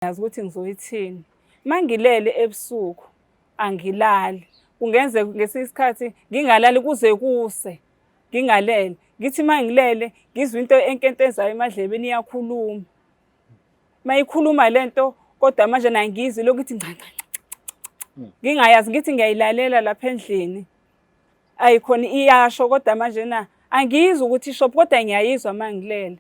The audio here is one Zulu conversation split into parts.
Ngazi ukuthi ngizoyithini. Uma ngilele ebusuku angilali. Kungenzeka ngesinye isikhathi ngingalali kuze kuse ngingalele. Ngithi uma ngilele ngizwe into enkentezayo emadlebeni iyakhuluma. Uma ikhuluma le nto kodwa manje angiyizwi ilokhu ithi nca nca nca nca. Ngingayazi ngithi ngiyayilalela lapha endlini. Ayi khona iyasho kodwa manje na angiyizwa ukuthi ishophi kodwa ngiyayizwa uma ngilele.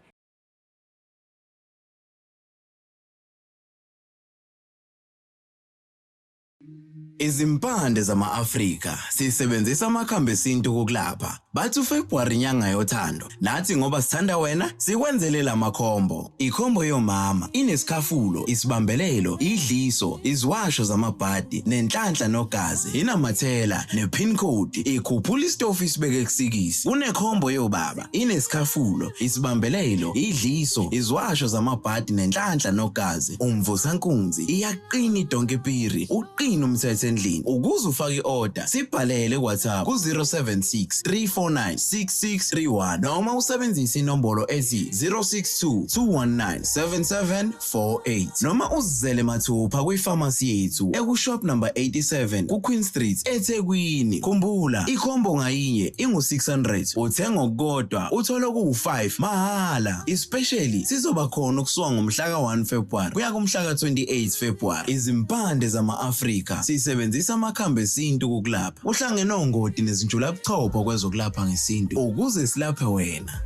Izimpande zama-Afrika sisebenzisa amakhambi esintu ukulapha. Bathi uFebruary inyanga yothando. Nathi ngoba sithanda wena sikwenzele lamakhombo. Ikhombo yomama inesikhafulo, isibambelelo, idliso, iziwasho zamabhadi, nenhlanhla nogazi, inamathela, ne-pin code, ikhuphula isitofu isibeke kusikisi. Kunekhombo yobaba inesikhafulo, isibambelelo, idliso, iziwasho zamabhadi nenhlanhla nogazi. Umvusankunzi iyaqina idonke piri, uqina umthetho endlini. Ukuze ufake i-order, sibhalele ku-WhatsApp ku-076 349 6631 noma usebenzise inombolo ethi 062 219 7748 noma uzizele mathupha kwifamasi yethu ekushop number 87 kuQueen Street eThekwini. Khumbula, ikhombo ngayinye ingu-600 uthenga okukodwa uthole okuwu-5 mahhala. Especially sizoba khona ukusuka ngomhla ka-1 February kuya kumhla ka-28 February. Izimpande zama-Afrika sisebenzisa amakhambi esintu ukukulapha. Uhlangene ongoti nezinjulabuchopho kwezokulapha ngesintu ukuze silaphe wena.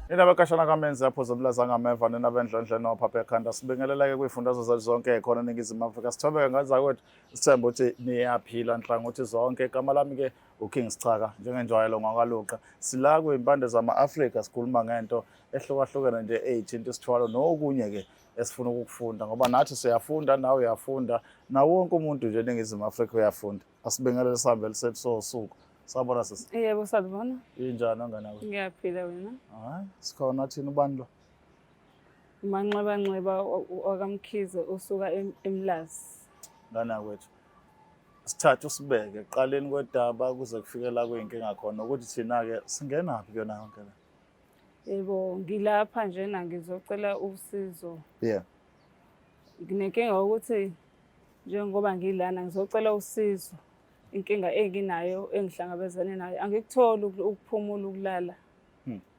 Nina bekashana kamenzi apho zomlaza ngameva nina bendlondle nophapha ekhanda sibingeleleke kwiifundazwe zethu zonke khona eNingizimu Afrika sithobeke ngazakwethu sithemba ukuthi niyaphila nhlangothi zonke. Igama lami-ke uKing Sichaka njengenjwayelo ngwakaluqa sila kwimpande zama-Afrika sikhuluma ngento ehlukahlukene nje eyithinta isithwalo nokunye-ke esifuna ukukufunda ngoba nathi siyafunda nawe uyafunda nawo wonke umuntu nje eNingizimu Afrika uyafunda. Asibingelele sihambe lisethu sosuku. Sawubona sisi. Yebo salubona. Injani ongana kwethu? Ngiyaphila wena. Hayi, sikhona thina ubani lo? Umanxebanxeba wakaMkhize usuka eMlazi. Ngana kwethu. Sithathe usibeke ekuqaleni kwedaba kuze kufike la kuyinkinga khona ukuthi thina-ke singenaphi kuyona yonke le. Yebo, ngilapha njena ngizocela usizo. Yeah. Nginenkinga ukuthi njengoba ngilana ngizocela usizo. Inkinga enginayo engihlangabezane nayo angikutholi ukuphumula ukulala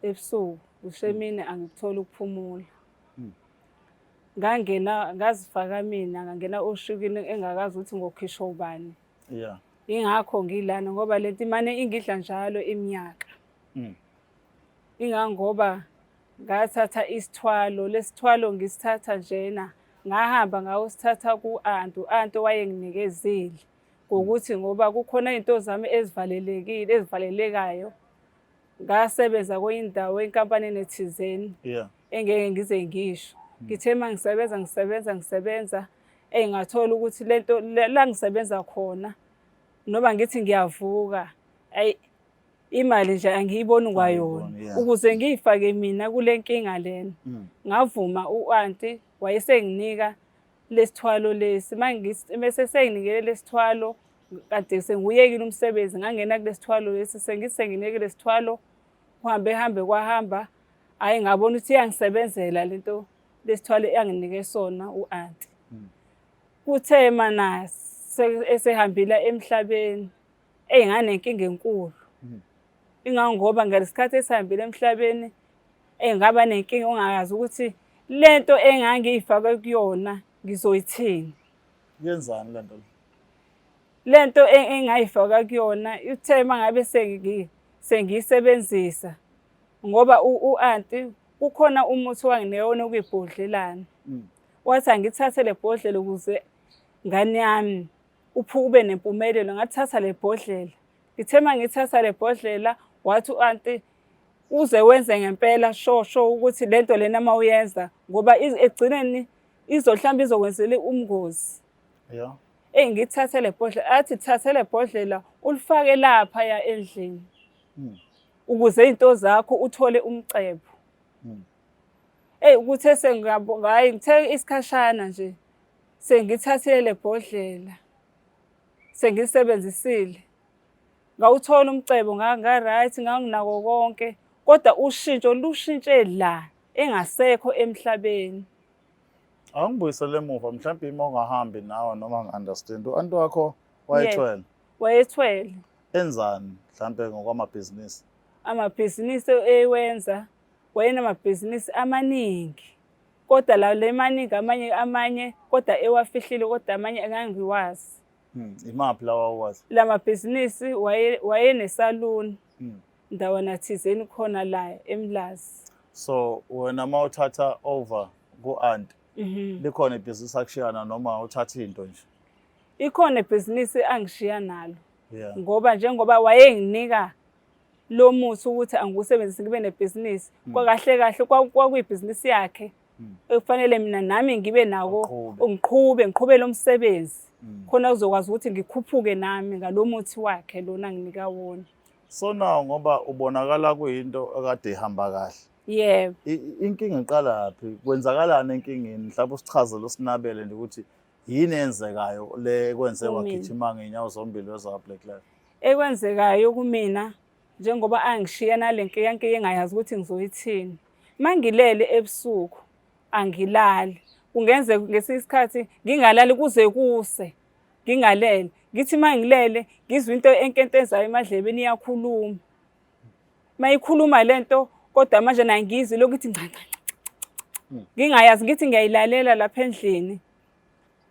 ebusuku kusemini angikutholi ukuphumula. Ngangena ngazifaka mina ngangena oshukini engakazi ukuthi ngokhishwa ubani. Yeah. Ingakho ngilana ngoba lento imane ingidla njalo iminyaka. Ingangoba ngathatha isithwalo, lesithwalo ngisithatha njena ngahamba ngayosithatha ku-anti, u-anti wayenginikezile ngokuthi ngoba kukhona izinto zami ezivalelekile ezivalelekayo. Ngasebenza kwenye indawo enkampanini ethizeni engeke ngize ngisho. Ngithe uma ngisebenza ngisebenza ngisebenza eyi ngathola ukuthi lento la ngisebenza khona noma ngithi ngiyavuka ayi imali nje angiyiboni kwayona ukuze ngiyifake mina kule nkinga lena. Ngavuma u-anti wayesenginika lesithwalo lesi mase senginikele lesithwalo kade sengiyekile umsebenzi ngangena kulesithwalo lesi sengithi senginike lesithwalo kuhambe hambe kwahamba hhayi ngabona ukuthi iyangisebenzela lento lesithwalo enginike sona u-anti. Kuthe mana esehambile emhlabeni eyi nganenkinga enkulu. Ingangoba ngalesikhathi esihambile emhlabeni eyi ngaba nenkinga ongayazi ukuthi lento engangiyifake kuyona ngizoyithini. Yenzani lento le? Lento engayifaka kuyona ithe uma ngabe sengiyisebenzisa ngoba u-anti kukhona umuthi owanginika wona okuyibhodlelana. Wathi angithathe le bhodlela ukuze ngane yami ube nempumelelo. Ngathatha le bhodlela. Ngithe uma ngithatha le bhodlela wathi u-anti uze wenze ngempela sho sho ukuthi lento lena uma uyenza ngoba ekugcineni izohlambe izokwenzela umngozi. Yeah. Eyi ngithathe le bhodlela athi thathe le bhodlela ulifake laphaya endlini. Ukuze izinto zakho uthole umcebo. Eyi kuthe sengiyabonga hhayi ngithe isikhashana nje sengithathile le bhodlela sengilisebenzisile. Ngawuthola umcebo nga-right nganginako konke kodwa ushintsho lushintshe la engasekho emhlabeni. Awungibuyisele emuva mhlawumbe ima ungahambi nawe noma ngi-understand. U-anti wakho wayethwele. Wayethwele. Enzani mhlawumbe ngokwamabhizinisi? Amabhizinisi ewenza wayenamabhizinisi amaningi kodwa la le maningi amanye amanye kodwa ewafihlile kodwa amanye engangiwazi. Imaphi lawa awazi? La mabhizinisi wayenesaluni ndawana thizeni khona la eMlazi. So wena uma uthatha over ku-anti likhona ibhizinisi akushiyana noma uthatha into nje? Ikhona ibhizinisi angishiya nalo. Ngoba njengoba wayenginika lo muthi ukuthi angiwusebenzise ngibe nebhizinisi, kwakahle kahle kwakuyibhizinisi yakhe ekufanele mina nami ngibe nako, ngiqhube ngiqhube lo msebenzi khona uzokwazi ukuthi ngikhuphuke nami ngalo muthi wakhe lona nginika wona. So now ngoba ubonakala kuyinto ekade ihamba kahle. Yebo. Inkinga iqalaphi? Kwenzakalani enkingeni? Mhlawumbe usichazele usinabele nje ukuthi yini eyenzekayo le kwenze wagijima ngey'nyawo zombili weza Black Life? Ekwenzekayo kumina njengoba angishiya nale nkiyankiya engayazi ukuthi ngizoyithini. Mangilele ebusuku angilali. Kungenzeka ngesinye isikhathi ngingalali kuze kuse. Ngingalele. Ngithi mangilele ngizwe into enkentezayo emadlebeni iyakhuluma. Mayikhuluma lento kodwa manje nangizwe lokhu ithi nca nca. Ngingayazi ngithi ngiyayilalela lapha endlini.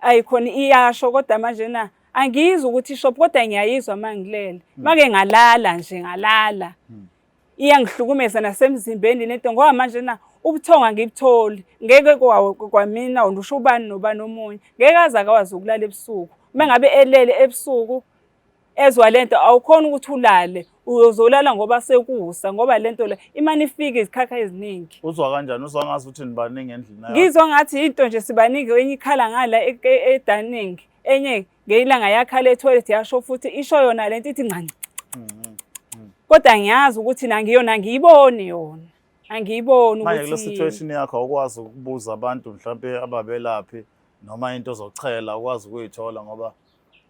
Ayikhona iyasho kodwa manje na angiyizwa ukuthi ishop kodwa ngiyayizwa mangilele. Make ngalala nje ngalala. Iyangihlukumeza nasemzimbeni lento ngoba manje na ubuthongo angibutholi. Ngeke kwamina usho ubani nobani omunye. Ngeke aze akwazi ukulala ebusuku. Uma ngabe elele ebusuku ezwa lento awukhona ukuthi ulale, uyozolala ngoba sekusa ngoba lento le imane ifike izikhakha eziningi. Uzwa kanjani? Uzwa ngazi ukuthi nibaningi endlini nayo? Ngizwa ngathi into nje sibaningi, enye ikhala ngala edaningi, enye ngelanga yakhala etoilet yasho futhi isho yona lento ithi ncanca. Kodwa ngiyazi ukuthi nangiyona angiyiboni yona. Angiyiboni ukuthi manje kule situation yakho awukwazi ukubuza abantu mhlawumbe ababelaphi noma into ozochela ukwazi ukuyithola ngoba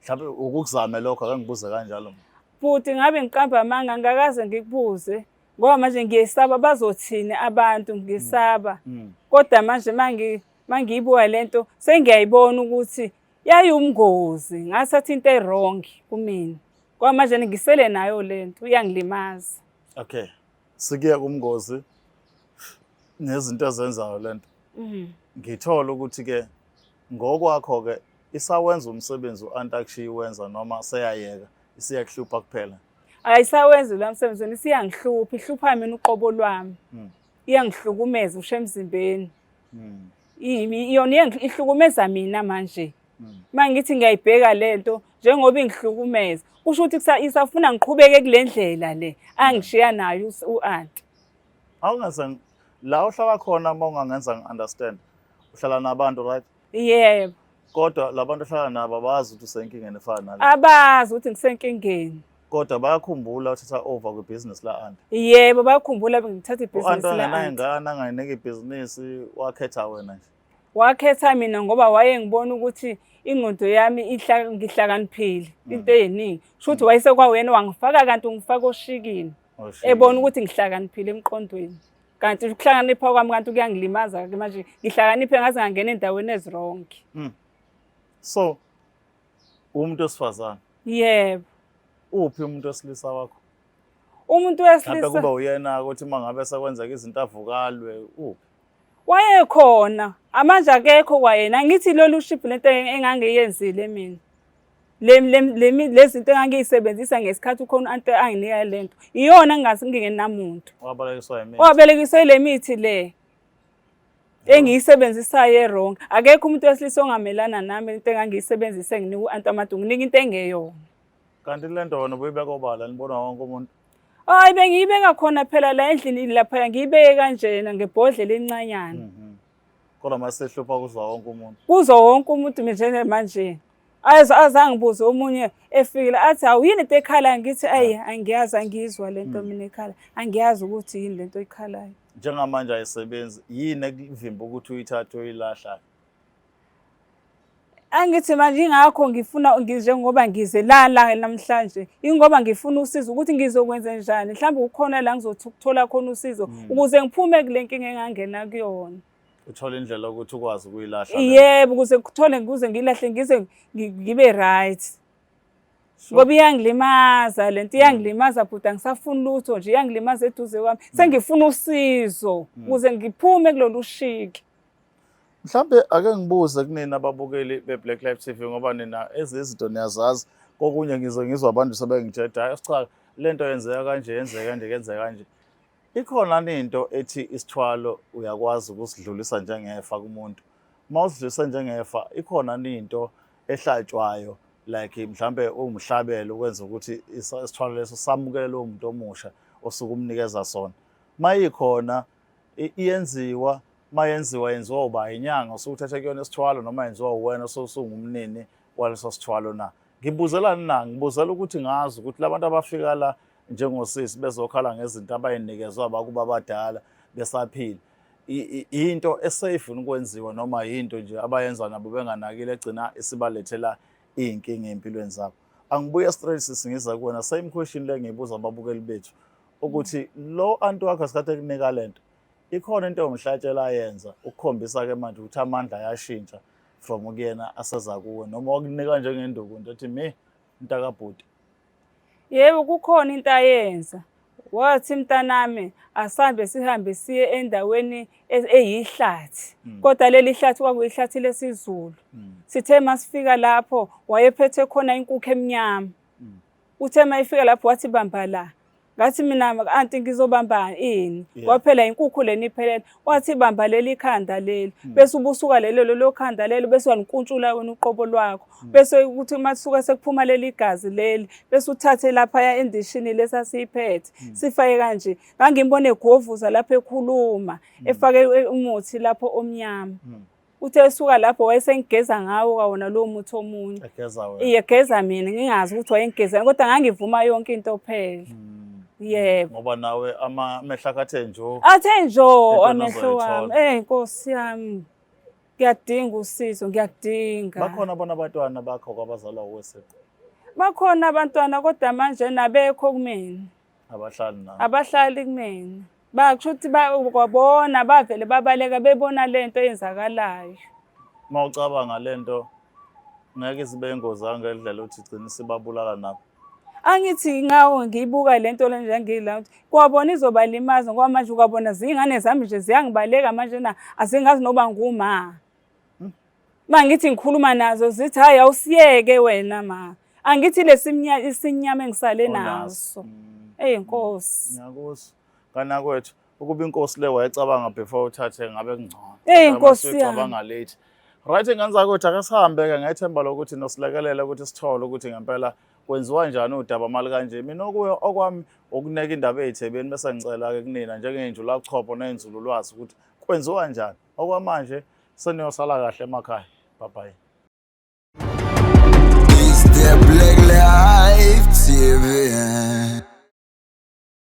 mhlawumbe ukukuzame lokho ake ngibuze kanjalo. Bhuti ngabe ngiqamba amanga ngakaze ngikubuze ngoba manje ngiyesaba bazothini abantu ngisaba. Kodwa manje mangiyibuka lento sengiyayibona ukuthi yayiwumngozi ngathatha into e-wrong kumina. Ngoba manje ngisele nayo lento iyangilimaza. Okay. Sikuye kumngozi nezinto ezenzayo lento. Ngithola ukuthi ke ngokwakho ke isawenza umsebenzi u-Antakshiyi wenza noma seyayeka isiyakuhlupha kuphela? Ayisawenzi lo msebenzi wena isiyangihlupha, ihlupha mina uqobo lwami. Iyangihlukumeza usho emzimbeni. Yona ihlukumeza mina manje. Mangithi ngiyayibheka lento njengoba ingihlukumeza, kusho ukuthi isafuna ngiqhubeke kule ndlela le angishiya nayo u-anti. Awungase la uhlala khona uma ungangenza ngi-understand, uhlala nabantu right? Yebo. Kodwa labantu ohlala nabo abazi ukuthi usenkingeni efana nale. Abazi ukuthi ngisenkingeni. Kodwa bayakhumbula uthatha over kwibhizinisi la-anti. Yebo, bayakhumbula ngithatha ibhizinisi U-anti angenayo ingane angayinika ibhizinisi wakhetha wena nje. Wakhetha mina ngoba wayengibona ukuthi ingqondo yami ngihlakaniphile into eyiningi. Kusho ukuthi wayesekwawena wangifaka kanti ungifaka oshikini. Ebona ukuthi ngihlakaniphile emqondweni. Kanti ukuhlakanipha kwami kanti kuyangilimaza ke manje ngihlakaniphe ngaze ngangena endaweni ezi-wrong. So umuntu wesifazane. Yebo. Uphi umuntu wesilisa wakho? Umuntu wesilisa. Mhlawumbe kube uyena ukuthi uma ngabe sekwenzeka izinto avukalwe uphi? Wayekhona, amanje akekho kwayena. Angithi lolu shiphu lento engangiyenzile mina. Le zinto engangiyisebenzisa ngesikhathi ukhona u-anti anginika le nto. Iyona engazi ngingenamuntu. Wabalekiswa yimithi. Wabalekiswa ile mithi le engiyisebenzisayo e-wrong. Akekho umuntu wesilisa ongamelana nami into engangiyisebenzisa enginika u-anti amadu, nginika into engeyona. Kanti le nto wena ubuyibeka obala nibona wonke umuntu? Hayi bengiyibeka khona phela la endlini lapha ngiyibeke kanjena ngebhodlela elincanyana. Kodwa masehlupha kuzwa wonke umuntu. Kuzwa wonke umuntu nje manje. Azangibuze omunye efikile athi awu yini into ekhalayo ngithi ayi angiyazi angiyizwa lento mina ekhala angiyazi ukuthi yini lento ekhalayo. Njengamanje ayisebenzi yini ekuvimba ukuthi uyithathe uyilahla? Angithi manje ingakho ngifuna njengoba ngize la namhlanje ingoba ngifuna usizo ukuthi ngizokwenza njani mhlawumbe kukhona la ngizothola khona usizo ukuze ngiphume kule nkinga engangena kuyona. Uthole indlela yokuthi ukwazi ukuyilahla. Yebo, ukuze ngithole ukuze ngilahle ngize ngibe right. Ngoba iyangilimaza lento, iyangilimaza bhuti, angisafuni lutho nje, iyangilimaza eduze kwami. Sengifuna usizo ukuze ngiphume kulolu shiki. Mhlambe ake ngibuze kunina ababukeli be-Black Life TV ngoba nina ezinye izinto niyazazi, kokunye ngize ngizwa abantu sebengitshela hayi cha lento yenzeka kanje, yenzeka kanje, yenzeka kanje. Ikhona into ethi isithwalo uyakwazi ukusidlulisa njengefa kumuntu. Uma usidlulisa njengefa ikhona into ehlatshwayo like mhlambe uwumhlabelo ukwenza ukuthi isithwalo leso samukele lowo muntu omusha osuke umnikeza sona. Mayikhona iyenziwa, mayenziwa yenziwa uba inyanga osuke uthathe kuyona isithwalo noma yenziwa uwena osungumnini waleso sithwalo na? Ngibuzelani na? Ngibuzela ukuthi ngazi ukuthi labantu abafika la njengosisi bezokhala ngezinto abayinikezwa abakuba abadala besaphila, into esafe ukwenziwa noma yinto nje abayenza nabo benganakile egcina isibalethela iy'nkinga ey'mpilweni zabo. Angibuye straight sisi ngiza kuwena, same question le ngiyibuza ababukeli bethu ukuthi lo anti wakho ngesikhathi ekunika lento ikhona into ewumhlatshelo ayenza ukukhombisa-ke manje ukuthi amandla ayashintsha from kuyena aseza kuwe, noma wakunika njengenduku into ethi mi mntakabhuti? Yebo, kukhona into ayenza. Wathi mntanami asambe sihambe siye endaweni eyihlathi. Kodwa leli hlathi kwakuyihlathi lesiZulu. Sithe masifika lapho wayephethe khona inkukhu emnyama. Uthe mayifika lapho wathi bamba la. Ngathi mina anti ngizobamba ini? Kwaphela inkukhu lena iphelele. Wathi bamba leli khanda leli. Bese ubusuka lelo lelo khanda lelo bese uyalinkuntshula wena uqobo lwakho. Bese ukuthi uma kusuka sekuphuma leli gazi leli bese uthathe laphaya endishini lesasiyiphethe sifake kanje. Ngangimbona egovuza lapho ekhuluma efake umuthi lapho omnyama. Uthe esuka lapho wayesengigeza ngawo kwawona lowo muthi omunye. Egeza wena. Iye geza mina ngingazi ukuthi wayengigeza kodwa ngangivuma yonke into phela. Yebo. Ngoba nawe amehlo akho athe njo. Athe njo Into amehlo wami. ozoyithola. Eh Nkosi yami. Ngiyadinga usizo, ngiyakudinga. Bakhona bona abantwana bakho kwabazalwa wuwe siqu? Bakhona abantwana kodwa manje nabekho kumina. Abahlali nawe. Abahlali kumina. Bakusho ukuthi kwabona bavele babaleka bebona lento eyenzakalayo. Uma ucabanga lento ngeke izibe ingozi ngendlela uthi igcina isibabulala nabo. Angithi ngawo ngiyibuka lento le nje ngila ukuthi kwabona izobalimaza ngoba manje ukwabona zingane zami nje ziyangibaleka manje na azingazi noba nguma. Ma ngithi ngikhuluma nazo zithi hayi awusiyeke wena ma. Angithi lesimnya isinyama engisale naso. Ey Nkosi. Ngiyakuzwa. Kanakwethu ukuba inkosi le wayecabanga before uthathe ngabe kungcono. Ey Nkosi yami. Ucabanga late. Right ngane zakwethu ake sihambe-ke ngethemba lokuthi nosilekelele ukuthi sithole ukuthi ngempela kwenziwa njani udaba mali kanje. Mina okuyo okwami ukuneka indaba ey'thebeni bese ngicela-ke kunina njengey'njulachopho ney'nzululwazi ukuthi kwenziwa njani. Okwamanje seniyosala kahle emakhaya. Bye bye.